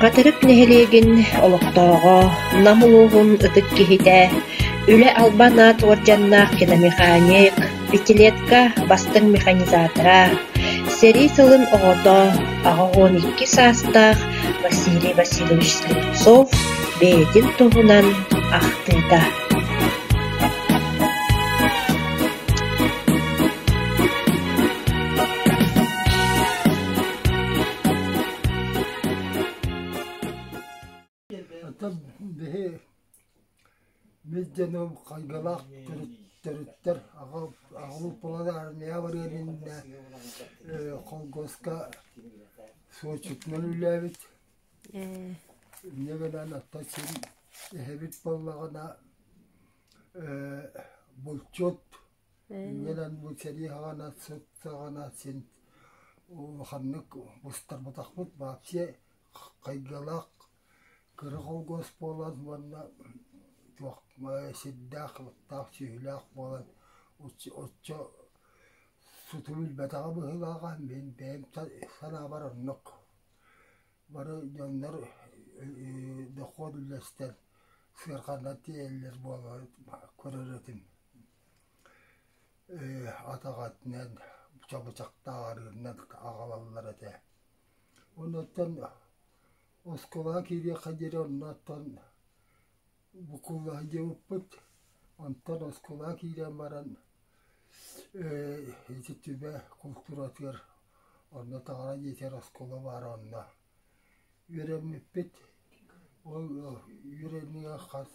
Хатырык нэһилиэгин олохтооҕо, Нам улууһун ытык киһитэ, Үлэ албан аат уордьаннаах киномеханик, пятилетка бастыҥ механизатора, сэрии сылын оҕото, 82 саастаах Василий Васильевич Слепцов бэйэтин туһунан ахтыыта. Оттон биһи мин дьонум хайгалаах төрүттэр аҕалыппалар армия барыан иннинэ холкуоска суотчутунан үлэлээбит. Инньэ гынан оттон син эһэбит буоллаҕына булчут Инньэнэн бу сэрии саҕана, сут саҕана син улаханнык быстарбатахпыт вообще хайгалаах кыра холкуос буолан уонна туох сирдээх, оттоох, сүөһүлээх буолан оччо суту билбэтэҕэ быһыылааҕа мин бэйэм санаабар оннук. Бары дьоннор дохуот үллэстэн сыарҕанан тиэйэллэр буола көрөр этим. Атаҕатынан чабычахтаах арыыннан аҕалаллар этэ. Оннуттан оскуолаҕа киириэххэ диэри оннуттан буккулла сылдьыбыппыт. Онтон оскуолаҕа киирэн баран ити түбэ култууратыгар онно таҥара дьиэтигэр оскуола баара онно үөрэммиппит. Ол үөрэниигэ хас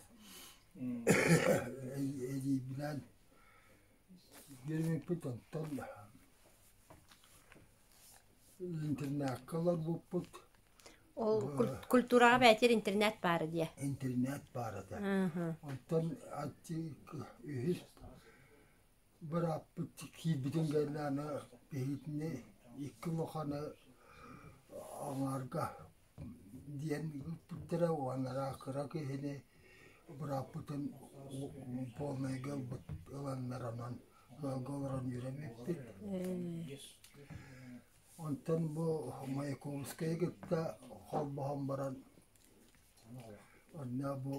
эдьиийбинээн үөрэммиппит онтон интернакка олорбуппут. Ол культураҕа бээтир интернет баара диэ. Интернет баар этэ. Онтон үһүс бырааппыт киирбитин кэннэ аны биһигини икки улаханы аҥаарга диэн ыыппыттара уонна кыра киһини бырааппытын полнайга ылбыт ыланнар онон ыалга олорон үөрэммиппит. Онтон бу Маяковскайы кытта холбоһон баран онно бу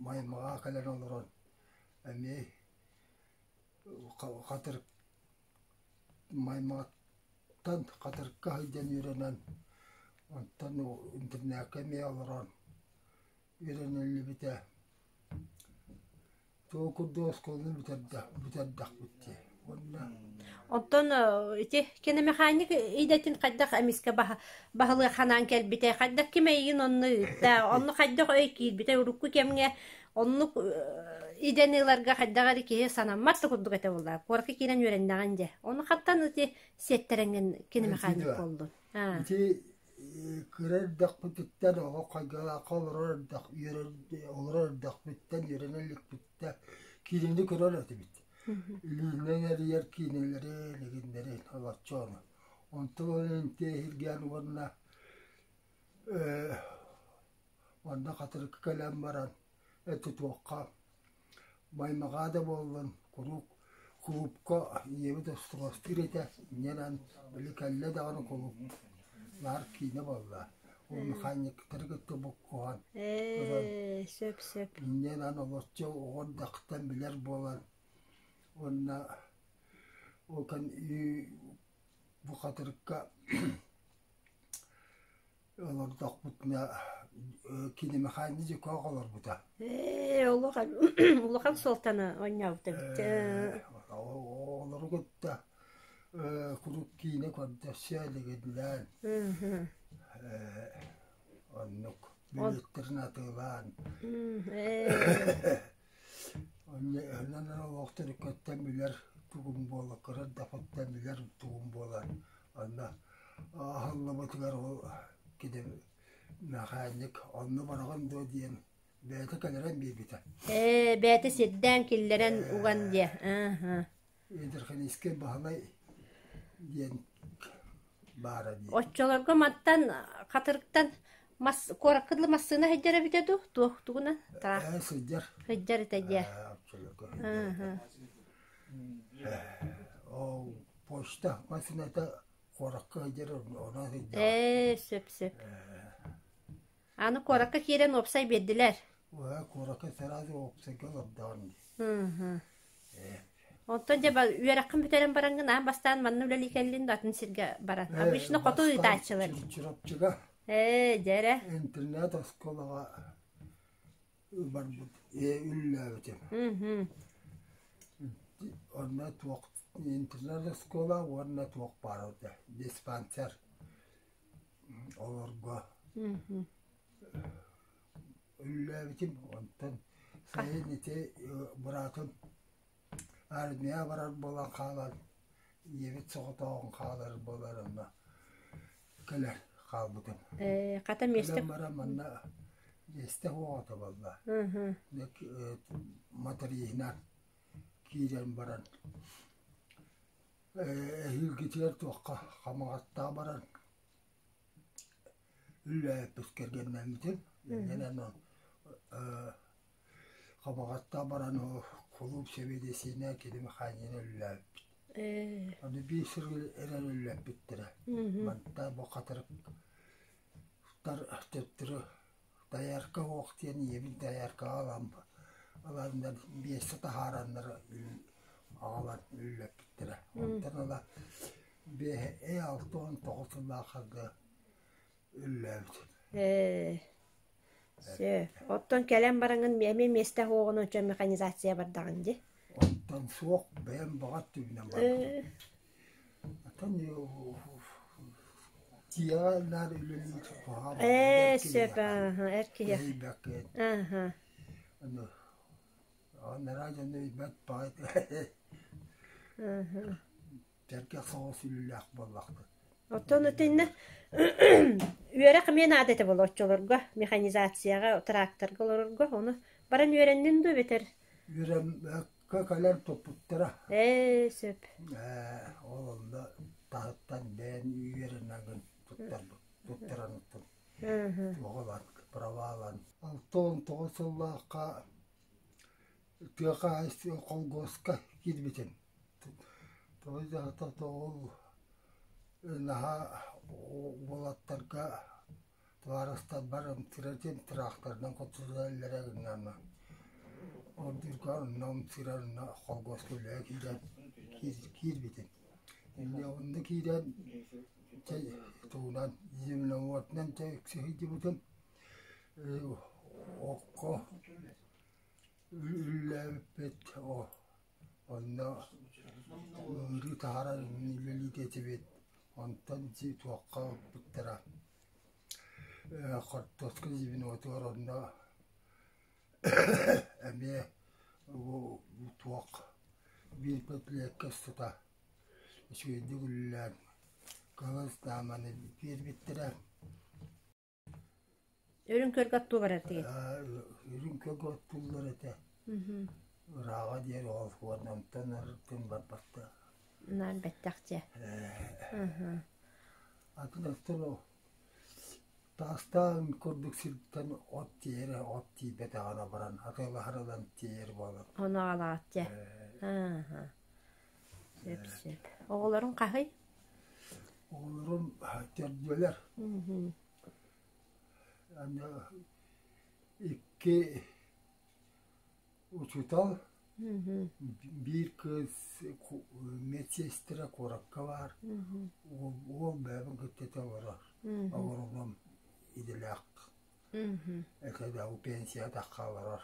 Маймаҕа кэлэн олорон эмиэ Хатырык Маймаҕаттан Хатырыкка сылдьан үөрэнэн онтон интернакка эмиэ олорон үөрэниллибитэ. Туох курдук оскуоланы бүтэрдэ бүтэрдэхпит дии уонна Оттон ити киномеханик идэтин хайдах эмискэ баһылык ханаан кэлбитэ, хайдах ким эйигин онно ыытта, онно хайдах өй киирбитэ, урукку кэмҥэ оннук идэни ыларга хайдах эрэ киһи санаммат да курдук этэ буолла. Куоракка киирэн үөрэннэҕин дьэ. Ону хантан ити сиэттэрэҥҥин киномеханик буоллун? Ити кыра эрдэхпититтэн оҕо хайгалаахха олорор эрдэх олорор эрдэхпиттэн үөрэнэ иликпиттэ киинэни көрөр этибит. Илиинэн эрийэр киинэлэри, илигиннэри олоччу ону. Онтон ол интиэһиргээн уонна онно хатырыкка кэлэн баран этитуохха Маймаҕаа да буоллун, куруук кулуупка ийэбит остуруостуур этэ, инньэ били кэллэ даҕаны кулууп наар киинэ буолла. Ол механиктары кытта буккуһан көрөн, Сөп сөп. инньэ олоччу оҕо эрдэхтэн билэр буолан уонна ол бу хатырыкка Олордохпутуна кинемеханик дьукаах олорбута. Ээ, улахан улахан суолтаны оонньообут эбит. Оҕолору кытта куруук киинэ көрдөсө илигинлээн оннук билиэттэрин атыылаан Онон олох төрүккэттэн билэр тугум буола, кыра эрдэхпиттэн билэр тугум буолар. Онно аһыллыбытыгар ол кини мэхээнньик онно бараҕын дуо диэн бэйэтэ кэлэрэн биэрбитэ. Ээ, бэйэтэ сирдээн киллэрэн уган диэ. Ааһа. Эдэрхиниискэй Баһылай диэн баара дии. Оччолорго мантан Хатырыктан мас куоракка дылы массыына сылдьар эбитэ дуу? Туох тугунан? Таах. Ээ, сылдьар. Сылдьар этэ дьэ. Ээ, оччолорго сылдьар этэ. Ол почта массыыната. Куоракка сылдьар онон сылдьаҕын. Ээ, сөп сөп. Аны куоракка киирэн уопсай биэрдилэр. Уһа куоракка сразу уопсайга олордоҕун дии. Мм. Онтон дьэ үөрэххин бүтэрэн бараҥҥын аан бастаан манна үлэлии кэллин да атын сиргэ баран. Обычно хоту ыытааччылар. Чурапчыга. Ээ, дьэ эрэ. Интернет оскуолаҕа барбыт үллээбитим. Онно туох интернет оскуола уонна туох баар этэ диспансер олорго үллээбитим. Онтон сайын ити быраатым армия барар буолан хаалан ийэбит соҕотоҕун хаалар буолар онно кэлэр хаалбытым. Хата миэстэ Кэлэн баран манна миэстэ суоҕа буолла. Моториһынан киирэн баран эһиилгитигэр туохха Хамаҕаттаҕа баран үллээппит кэргэннэммитим. Иннинэн Хамаҕатта баран кулууп сэбиэдиссэйинэ кини Михайлина үллээппит. Аны биир сыл эрэн үллэппиттэрэ. Манта бу хатырыктар төттөрү доярка уох диэн ийэбин дояркаҕа ылан ыланнар биэстэ таһаараннар аҕалан үллэппиттэрэ. Онтон ыла 69 сыллаахарга үллээбит. Сөп. Оттон кэлэн бараҥҥын эмиэ миэстэ суоҕун ончу механизация бардаҕын дии. Оттон суох бэйэм баҕар түбүнэн барбытым. Оттон тиэҕэ наар үлэлиир куһаҕан Ээ, сөп, ааһа, эр киһи. Эһийбэккин. Ааһа. Ону анараа дьону өйбөт баҕай. Ааһа. Сэргэх соҕус үлэлээх буоллахпыт. Оттон итиннэ үөрэх эмиэ наада этэ буолуо оччолорго механизацияҕа, тракторга олорорго ону баран үөрэннин дуу эбэтэр Үөрэммэккэ кэлэн туппуттара. Ээ, сөп. Ээ, ол онно таһыттан бэйэн үөрэнэҥин туттарбыт, туттараныттан туох ылан, права ылан. 69 сыллаахха тыа хаһаайыстыба колгуоска киирбитим. Тоҕо диэтэххэ ол наһаа уолаттарга табаарыстарбар ымсыырар тыраахтарынан хотуураллара гыннарна ордук онно ымсыырар онно холкуоска үлэҕэ киирэн киирбитим. Инньэ онно киирэн чэй тугунан землемуотунан чэй үксэ сылдьыбытым. Окко үллээбиппит Онно ыҥырыы таһааран үлэлиир этибит. Онтон туохха ылбыттара хортуоска звенотугар онно эмиэ туох биир пятилетка устата үчүгэйдик үлэлээн кыһыл ыстааманы биэрбиттэрэ. Үрүҥ көргө оттуу барар диэн. Үрүҥ көргө оттууллар этэ. Ырааҕа диэри ол уонна онтон ырытын барбатта. Наар бэттэх дьэ. Атын өттүн таастаан курдук сиртэн от тиэрэ от тиийбэтэҕинэ баран атыылаһар ылан тиэйэр буолан. Ону аҕалаҕыт дьэ. Сөп сөп. Оҕолорун хаһый? Оҕолорум төрдүөлэр. Аны икки учуутал, биир кыыс медсестра куоракка баар, уол бэйэбин кытта этэ олорор, олорунум идэлээх. Этэ да пенсия тахха олорор.